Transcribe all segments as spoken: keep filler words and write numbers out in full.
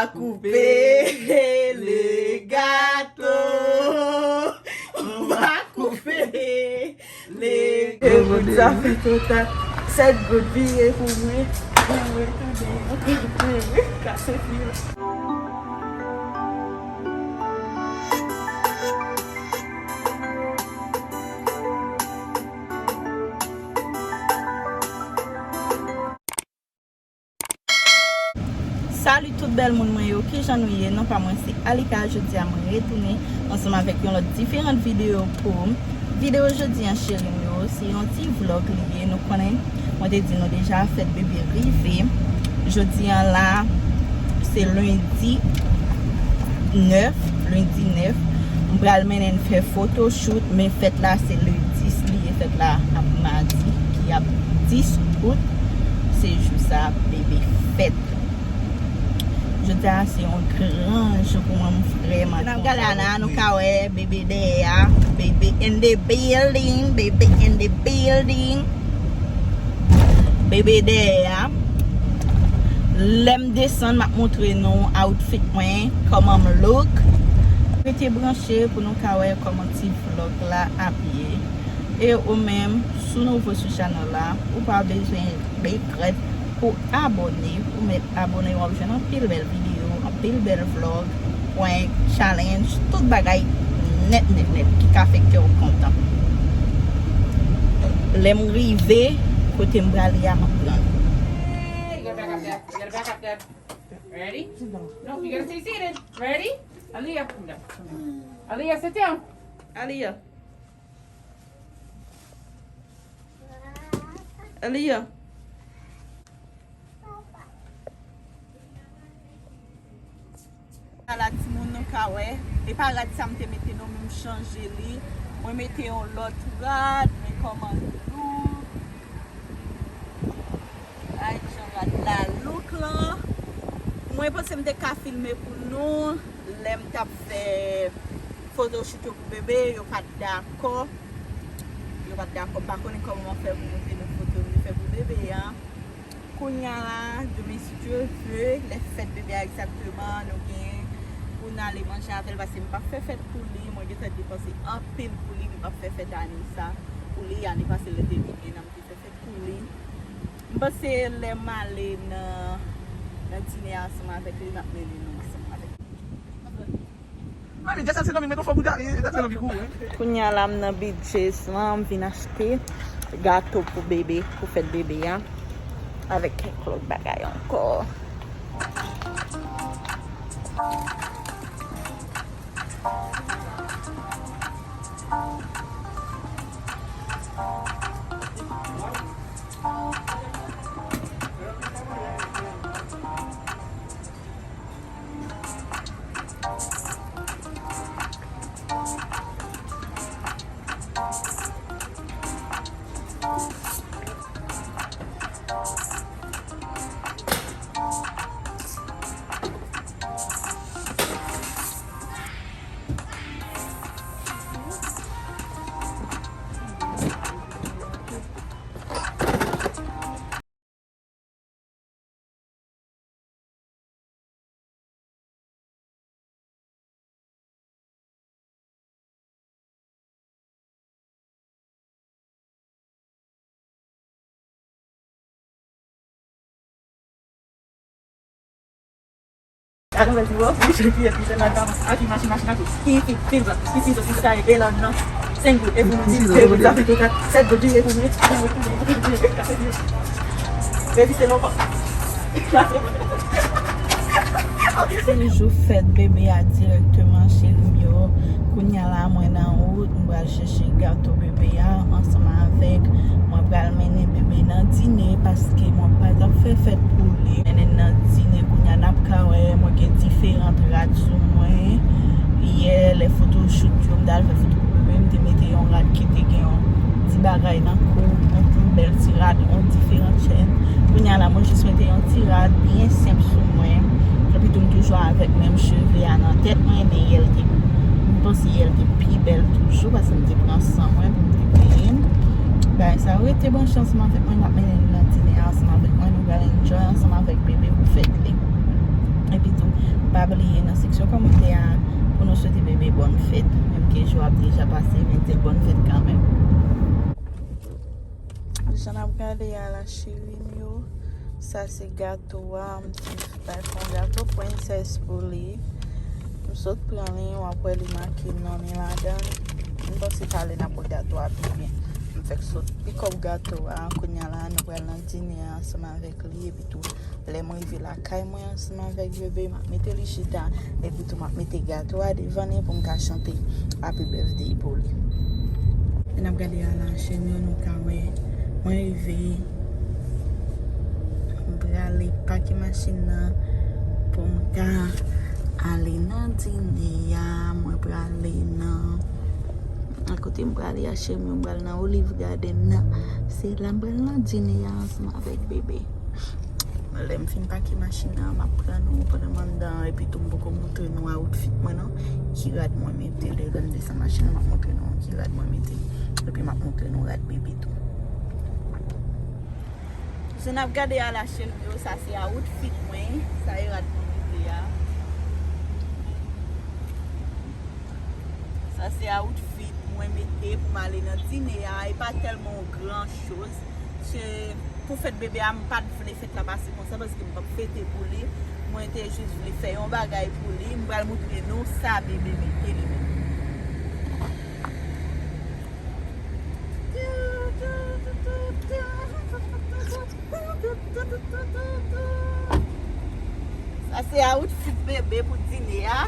Koupe le gato. On va couper le gato. Sa fè total. Sèt goud vire pou mwen. Mwen retounen ankò. Mwen kase fil. Salut tout bèl moun mwen yo, kijan nou ye? Non pa mwen se Alika, jodi a mwen retounen ansanm avèk yon lòt diferant videyo pou ou. Videyo jodi an cheri m yo, se yon ti vlog li ye, nou konnen, mwen te di nou deja fèt bebe rive. Jodi an la, se lendi nèf, lendi nèf, m pral mennen n fè photoshoot, men fèt la se le dis li ye, fèt la ap madi, ki ap dis out, se jou sa bebe fèt. Jodi a se yon gran jou pou mwen, m vrèman kontan. N ap gade Ana, nou ka wè bebe dèyè a, bebe in the building, bebe in the building. Bebe dèyè a. Lè m desann, m ap montre nou outfit mwen, kòman m look. Rete branche pou nou ka wè kòman ti vlog la ap ye. E ou menm, si w nouvo sou chanèl la, ou pa bezwen regrèt pou abòne. Ou mèt abòne, w ap jwenn anpil bèl videyo, anpil bèl vlog, prank, challenge, tout bagay nèt, nèt, nèt ki ka fè kè w kontan. Lè m rive kote m prale a, m ap pran nou. Hey, you gotta back up there. You gotta back up there. Ready? No, you gotta stay seated. Ready? Aaliyah, come down. Aaliyah, sit down. Aaliyah. Aaliyah. Ala timoun, nou ka wè. E pa rad sa m te mete non, men m chanje li. Mwen mete yon lòt rad, men kòman l look. Ay, jan rad la look lan. Mwen panse m te ka filme pou nou lè m t ap fè photoshoot yo pou bebe, yo pa t dakò. Yo pa t dakò, m pa konnen kòman m ap fè pou montre nou foto m te fè pou bebe a. Kounye a la, demen, si Dye ve, lè fèt bebe a egzakteman, nou gen pou n ale manje avè l, paske m p ap fè fèt pou li, mwen gentan depanse anpil pou li, m p ap fè fèt ane sa pou li, ane pase lè te vini an, m te fè fèt pou li. M panse lè m ale nan, nan dine a ansanm avèk li, m ap mennen nou ansanm avèk li. Mami, just a tell me, make a phone with that. That's gonna be cool, eh? Kounye a la, m nan B J's lan, m vin achte gato pou bebe, pou fèt bebe a, avèk kèk lòt bagay ankò. Adan bèl ti wòb, bouch epi epi sèl la, aji machin machin atou. Ki fi, filbra, ki sizo, ki sa e lan nan. Senk goud, e pou nou di, de goud, sa fè total sèt goud, vire pou mwen. Reziste lontan. Se jou fèt bebe a dirèkteman, cheri m yo. Kounye a la, mwen nan wout, m pral chèche gato bebe a ansanm avèk mwen pral mennen bebe nan dine paske mwen pa t ap fè fèt pou li. Mennen nan dine kounye a n ap ka wè mwen gen diferan rad sou mwen. Yè lè photoshoot yo m t al fè foto pou bebe m te mete yon rad ki te gen yon ti bagay nan kou, yon ti bèl ti rad, yon diferan chèn. Kounye a la mwen jis mete yon ti rad byen senp sou mwen. Epi tou m toujou avèk menm cheve a nan tèt mwen, men yè l te, m panse yè l te pi bèl toujou paske m te pran san mwen pou m te penyen l. Bagay sa yo, rete branche ansanm avèk mwen, m ap mennen nou nan dine a ansanm avèk mwen, nou pral enjoy ansanm avèk bebe pou fèt li. Epi tou, Pa bliye nan seksyon kòmantè a pou nou swete bebe bòn fèt. Menm ke jou ap deja pase, men di l bòn fèt kanmenm. Jan n ap gade a la, cheri m yo, sa se gato a. M te bay fè yon gato prensès pou li. M sot pran li, w ap wè li make non li ladan l. M panse talè n ap wè gato a pi byen. M fèk sot pikòp gato a. Kounye a la, nou pral nan dine a ansanm avèk li, epi tou, lè m rive lakay mwen ansanm avèk bebe, m ap mete li chita, epi tou m ap mete gato a devan li pou m ka chante Happy Birthday pou li. E n ap gade a la, cheri m yo, nou ka wè mwen rive. M prale pake machin nan pou m ka ale nan dine a. Mwen prale nan, nan kote m prale a, cheri m yo, m pral nan Olive Garden nan. Se la m pral nan dine a ansanm avèk bebe. Lè m fin pake machin nan, m ap pran nou pandan m anndan, epi tou m poko montre nou outfit mwen non. Ki rad mwen mete, lè m desann machin nan, m ap montre nou ki rad mwen mete. Epi m ap montre nou rad bebe tou. Jan n ap gade a la, cheri m yo, sa se outfit mwen. Sa e rad mwen mete a. Sa se outfit mwen mete pou m ale nan dine a. E pa tèlman yon gran choz. Se pou fèt bebe a, m pa t vle fèt la pase konsa, paske m p ap fete pou li. Mwen te jis vle fè yon bagay pou li. M pral montre nou sa bebe mete li menm. Sa se outfit bebe pou dine a.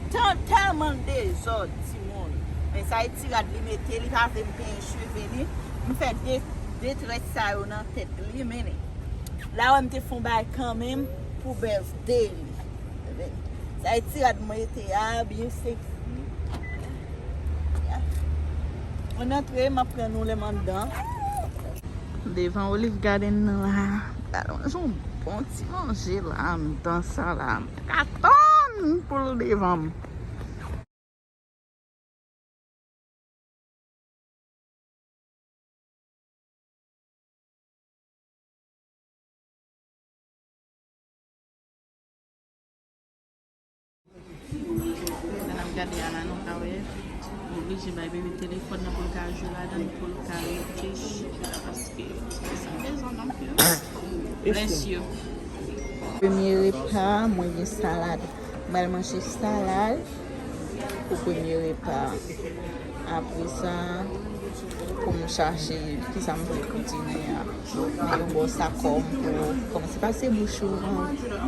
Tan tèlman dezòd, timoun. Men sa e ti rad li mete, li pa vle m penyen cheve li. M fè de, de trèt sa yo nan tèt li, men la wè m te fè yon bagay kanmenm pou birthday li. Sa e ti rad mwen ete a, byen sexy. Ann antre, m ap pran nou lè m anndan. Devan Olive Garden nan la. Gade manje yon bon ti manje la anndan sa la. M ka tann pou l devan m. Sa n ap gade a la, nou ka wè, m oblije bay bebe telefòn nan pou l ka jwe ladan l, pou l ka rete chita, paske se sa bezwen, donk, bless you. Premye repa, mwen gen salad. Mwen al manje salad pou premye repa. Apre sa, pou m chache kisa m vle pou dine a. Mwen gen yon bò sa kòm pou kòmanse pase bouch ou,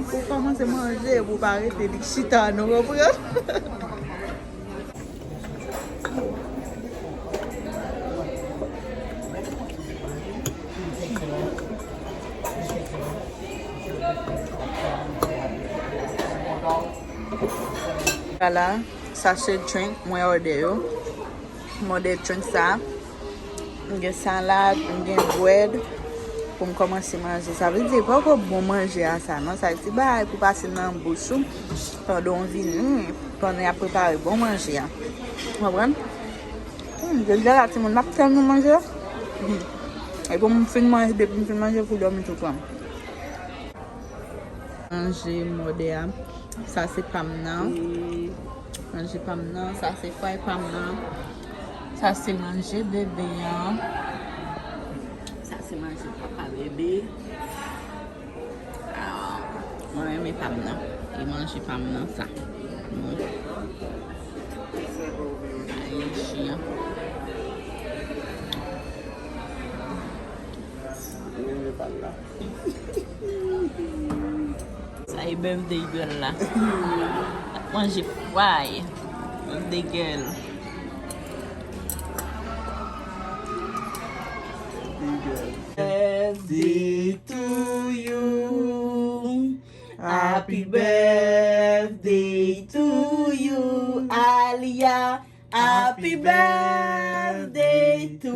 pou kòmanse manje, pou pa rete dik chita, nou konprann? Vwala, sa se drink mwen order yo. M order drink sa. M gen salad, m gen brèd. Pou m kòmanse manje. Sa vle di, poko bon manje a sa, non? Sa ti bagay pou pase nan bouch ou. Pandan w vini, pandan y ap prepare bon manje a. Ou konprann? Hmm, jodi a la, timoun, n ap tèlman manje. Hmm. E pou m fin manje, depi m fin manje, pou dòmi tou pran m. Manje m order a. Sa se pa m nan. Manje pa m nan. Sa se fry pa m nan. Sa se manje bebe an. Sa se manje papa bebe. Ah, mwen renmen pa m nan. E manje pa m nan sa. Mwen. Ay, chien. Mwen renmen pa m nan. Sa e birthday girl la. Ap manje fry. Birthday girl. Birthday to you. Happy birthday to you, Alia. Happy birthday to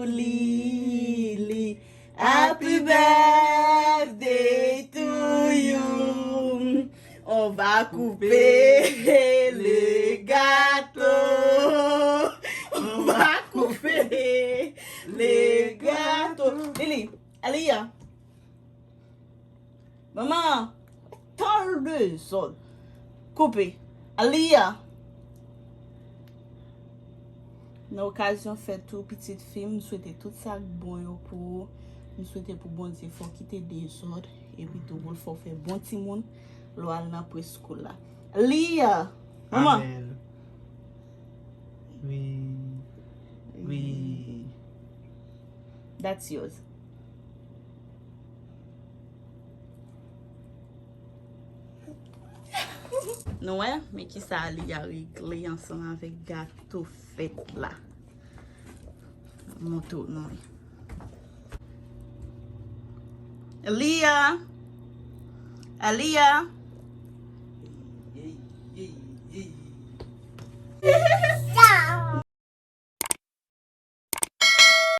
Lily. Happy birthday to you. On va couper le gâteau. On va couper le gâteau. Lily, Alia. Manman. Tan dezòd. Koupe. Aaliyah. Nan okazyon fèt ou, pitit fi m, m swete tout sa k bon yo pou ou. M swete pou Bondye fè w kite dezòd, epi tou pou l fè w fè bon timoun lè w al nan preschool la. Aaliyah. Manman. Amen. Wi. Wi. That's yours. Nou wè, men kisa Aaliyah regle ansanm avèk gato fèt la. Montre nou li. Aaliyah. Aaliyah.